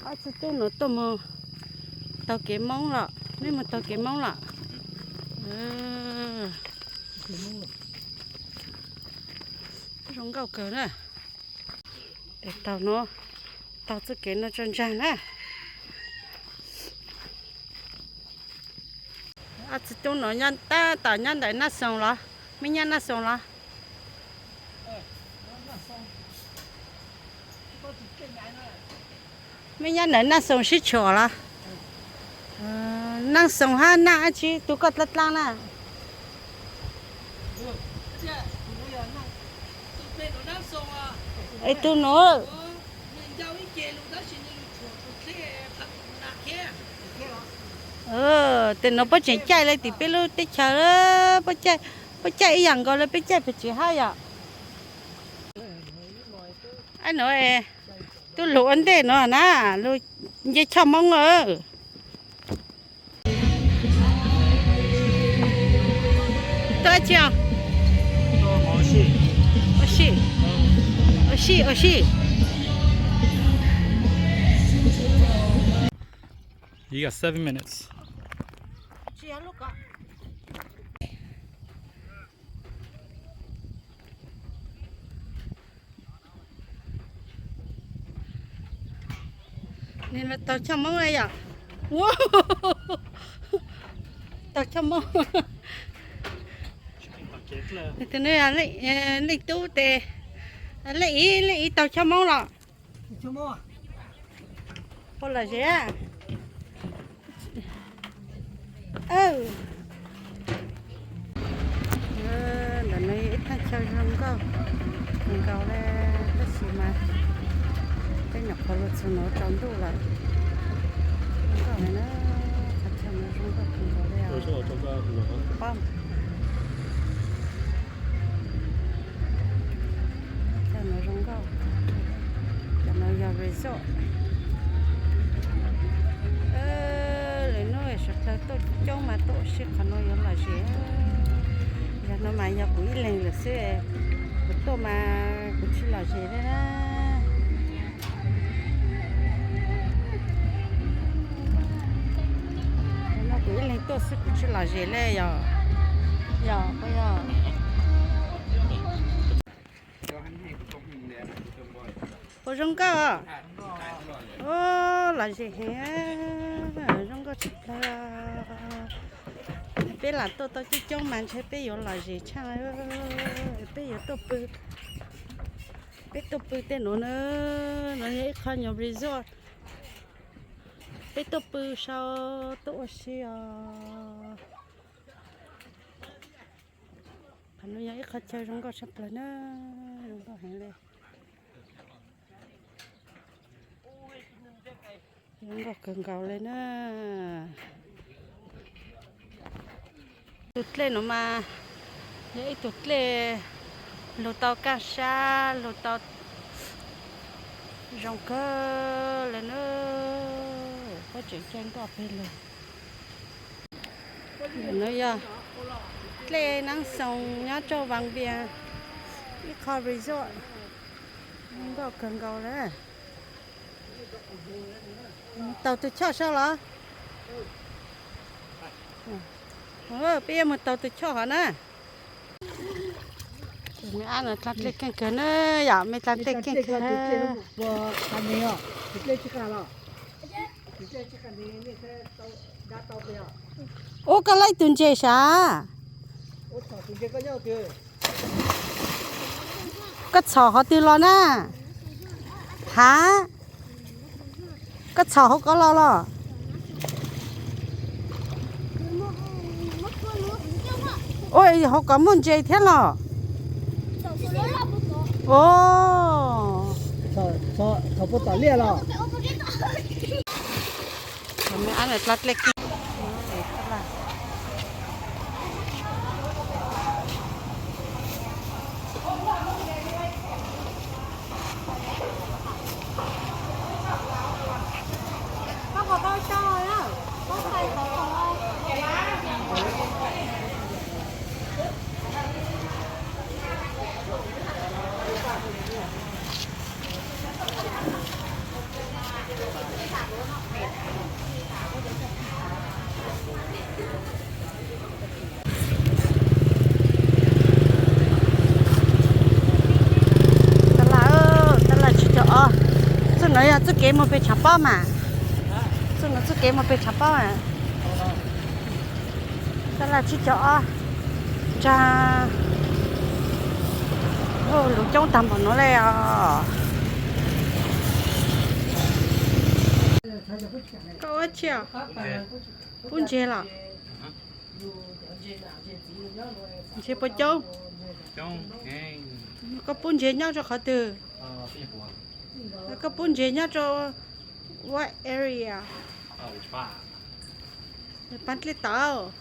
Ob txiv tub nuav tuaj mus taug kev Moob los, nej mus taug kev Moob los. Zoo nkauj kawg na. Tes taug nuav, taug txuj kev nuav tso ntsaag na. Ob txiv tub nuav nyob tab tom nyob ntawm Naj Xoos los? Mej nyob Naj Xoos los? Mej nyob ntawm Naj Xoos sib tshuam los? Naj Xoos hab Naj dlaab tsi, tus koj dlaab dlaab na? Es tus nuav, tes nuav puab tseem caij le tim peb lub teb chaws, puab caij ib yam nkaus le peb caij pem tsev hab yom. Nuav, tub lug ua ntej nuav na, lug nce choj Moob. Tuaj dlaab tsi? Ua si, ua si, ua si. You got seven minutes. Nws taug choj Moob na yom. Taug choj Moob. Tus no leej tub tes, leej ib, leej ib taug choj Moob los. Puas lom zem? Ntawm no yog ib thaj chaw zoo nkauj kawg nkaus le, tab sis mas peb nyuam qhuav los txug nuav tsaus ntuj lawm. Zoo nkauj na, qhov chaw no zoo nkauj kawg nkaus le os. Chaw no zoo nkauj. Cov no yog resort. Lwm hnub sawv dlawg tuaj coob mas tuaj ua si qhov no yuav lom zem. Yog no mas yog kuv ib leeg lawm xwb, kuv tuaj mas kuv tsis lom zem li na. No kuv ib leeg tuaj xwb kuv tsis lom zem li yog, yog puas yog? Puas zoo nkauj? Lom zem heev, zoo nkauj tshaj plaws. Peb lam tuaj tau coob coob mas ntshe peb yuav lom zem tshaj. Peb yuav tuaj pw, peb tuaj pw tej nuav na. No yog ib qho nyuag resort, peb tuaj pw sau, tuaj ua si os. Qhov no yog ib qho chaw zoo nkauj tshaj plaws na, zoo nkauj heev li. Zoo nkauj kawg nkaus li na. Tus dlej no mas yog ib tug dlej lug tau kaj sab, lug tau zoo kawg li na. Puab tseem caij nkoj peg lug. No yog dlej Naj Xoos nyob rau Vaj Vias, ib qho resort zoo nkauj kawg nkaus li. Taug tus choj sau los? Peb yuav mus taug tus choj hov na. Mej ab no dlaa dlej keej kawg na, yog mej dlaa dlej keej kawg. Ub, koj laib tus ntses sav? Koj txhom qhov twg los na? Hav? Koj txhom hauv ko los los? Ua, hauv ko muaj ntses thiab los? Ua, txhom puag tom liaj los? Txuj kev mus pem tshav pob mas. Txuj no txuj kev mus pem tshav pob mas. Tab laj tsib caug ob. Ntsa. Luv coob tag npaum no li os. Koj ua tsi os? Pub ntseg los? Ntseg puas coob? Koj pub ntseg nyob rau qhov twg? Koj pub ntseg nyob rau what area? Pab dlej tauv.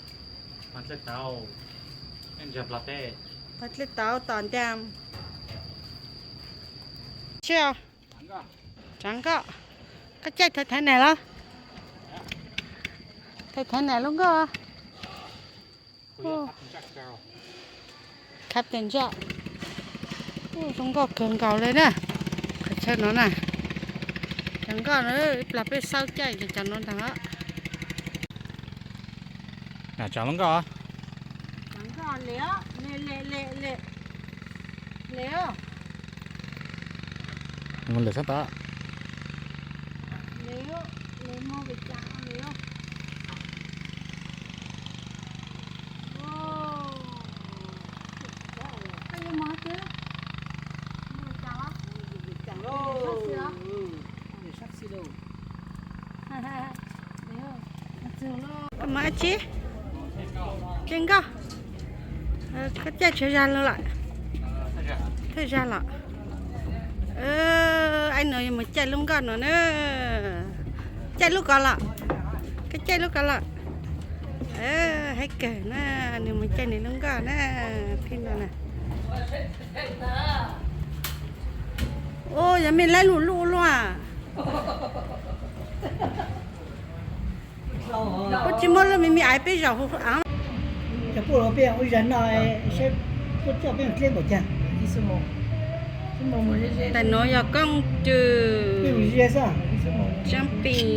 Pab dlej tauv tom ntam. Tsi os? Tsav nkoj. Koj caij thaiv thaiv nam los? Thaiv thaiv nam lub nkoj. Khab tes ntsaj. Zoo nkauj kawg nkaus li na. Qhov chaw no na. Cov nkoj no ib plag peb xauj caij cov no ntag. Tsav lub nkoj. Mus lawm sab tod. Koj mus dab tsi? Caij nkoj. Koj caij tsawg zag lawm? Thawj zag los? Aib no yuav mus caij lub nkoj no na. Caij lub ko los? Koj caij lub ko los? Haib kawg na, nws mus caij nws lub nkoj na. Phij no na. Ua yog mej laib lub lub luaj. Ua tsis muaj lub me me aiv peb zaum hu av. Cov pub los peb ua zag no, saib puab coj peb mus dleb npaum cas. Tam nuav yog koob twm, tsab pim.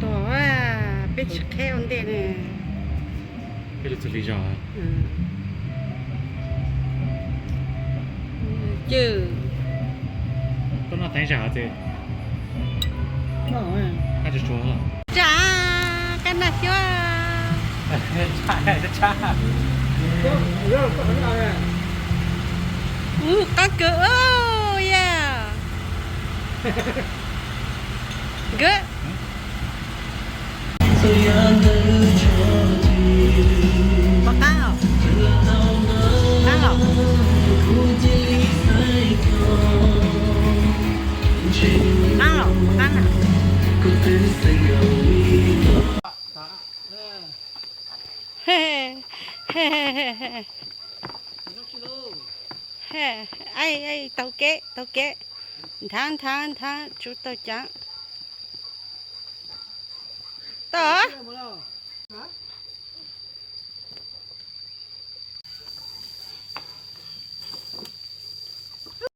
Tuag, peb tsis qheb ua ntej ne. Cwm. Tsa, kab naj xyuab. Ub, qab kawg, ub, yog. Nkawd. Pom qab los? Qab los? Qab los? Qab na? Aib, aib, taug kev, taug kev. Nthav, nthav, nthav, tsuv taug caav. Tau.